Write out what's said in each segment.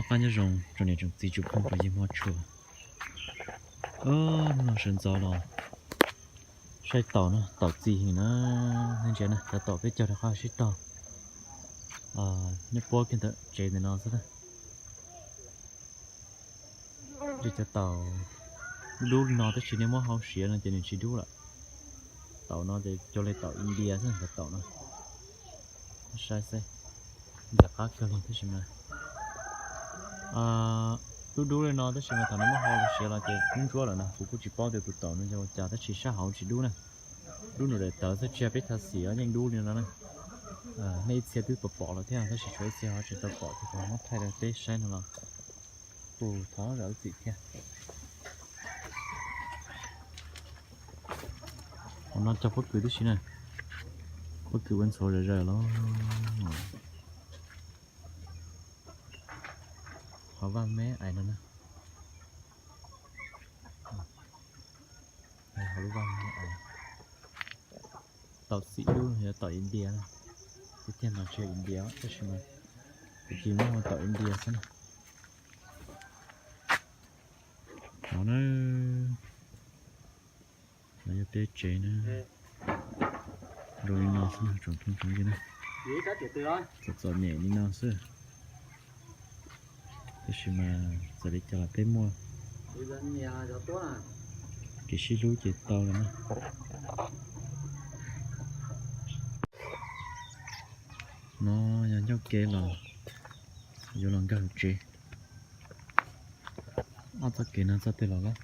Qab nyob zoo tsoom niam tsoom txiv tsoom phooj tsoom ywg hmov tshua. Hnub no sawv ntxov los saib taum na, taum txi heev na. Nej ntsia na, cov taum peb cog rau qab sib tog nyob puab kiag ntawm tsev ntawm no xwb na. Cov taum dub dub li no tab sis nej muab hau siav no ces nws tsis dub lawm. Taum no ces cuag li taum India xwb, cov taum no. Saib xwb, ntxim qab kawg li tab sis mas dub dub li no tab sis mas thaum nej muab hau siav los ces ntsuab ntsuab lawm na. Kuv kuj tsis paub tias tus taum no yog ua cas tab sis sab hauv tsis dub na. Dub nws daim tawv xwb, tsis yog peb thav xim yeej dub li no na. Nej ib txhia twb pom pom lawm thiab tab sis tshuav ib txhia ho tsis tau pom ces kuv muab thaij rau peb saib no los kuj thov zam lub txim thiab. Hauv no cog pob kws tib si na, pob kws ua ntxhuav zom zaws los. Hauv vaj me ais no na. Hauv lub vaj me ais. Taum xim dub no yog taum India na. Tiag tiag mas tsis yog India tab sis mas kuv cia muab hu taum India xwb na. Hauv na, no yog peb tsev na. Zoo li no xwb na tsoom phooj tsoom ywg na. Txom txom nyem li no xwb. Tab sis mas txawm li cas los peb muaj kev sib hlub ces tau lawm na. No yog ncauj kev los yuav los nkag hauv tsev. Ob txoj kev no txoj twg los lawm.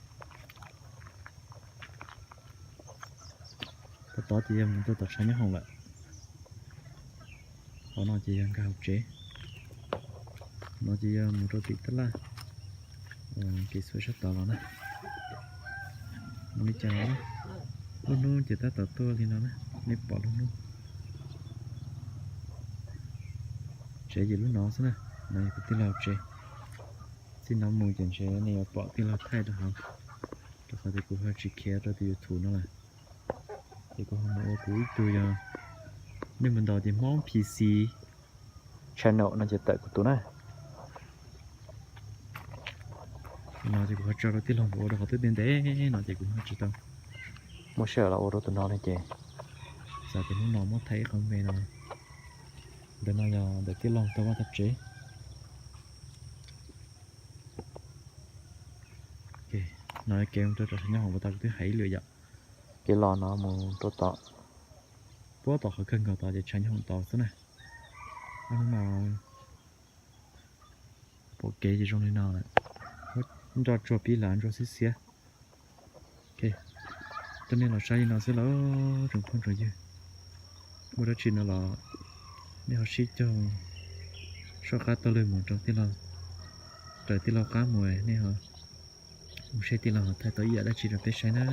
Tod tod ces yog mus rau tom tshav nyob hoom lawm. Qhov no ces yog nkag hauv tsev. No ces yog mus rau tim tab laj, kev xuas sab tod los na. Mus li cas los na, lub hnub ces tab tom tuaj li no na, nej pom lub hnub. Tsev ces lub no xwb na, no yog kuv tij laug tsev. Txij no mus ces ntshe nej yuav pom tij laug thaij rau hauv, rau qhov tias kuv ho tsis khiav rau tus YouTube no lawm. Ces kuv ho mus ua kuv ib tug yog, nej mus ntaus ces Hmoob P C channel no ces tawm kuv tus na. No ces kuv ho tso rau tij laug ua rau qhov twb ntev ntev no ces kuv ho tsis tau muaj sij hawm los ua rau tus no li ces txawm tias hnub no muab thaij ib qho me no. Ntawm no yog ntawm tij laug tau vaj tau tsev. No kev mus rau tom tshav nyob hoom puas tau kuv twb hais ib lwm yom. Kev los no mus rau tom, puag tom qhov kawg nkaus tod ces tshav nyob hoom tod xwb na. Hnub no pom kev ces zoo li no lawm, nroj tsuag pib lav ntsuag xiab xiab. Coj nej los saib li no xwb los tsoom phooj tsoom ywg, muaj dab tsi no los nej ho sib caug soj qab taug lw mus rau tij laug, raws tij laug qab mus, nej ho mus saib tij laug ho thaij tau ib yam dab tsi rau peb saib na.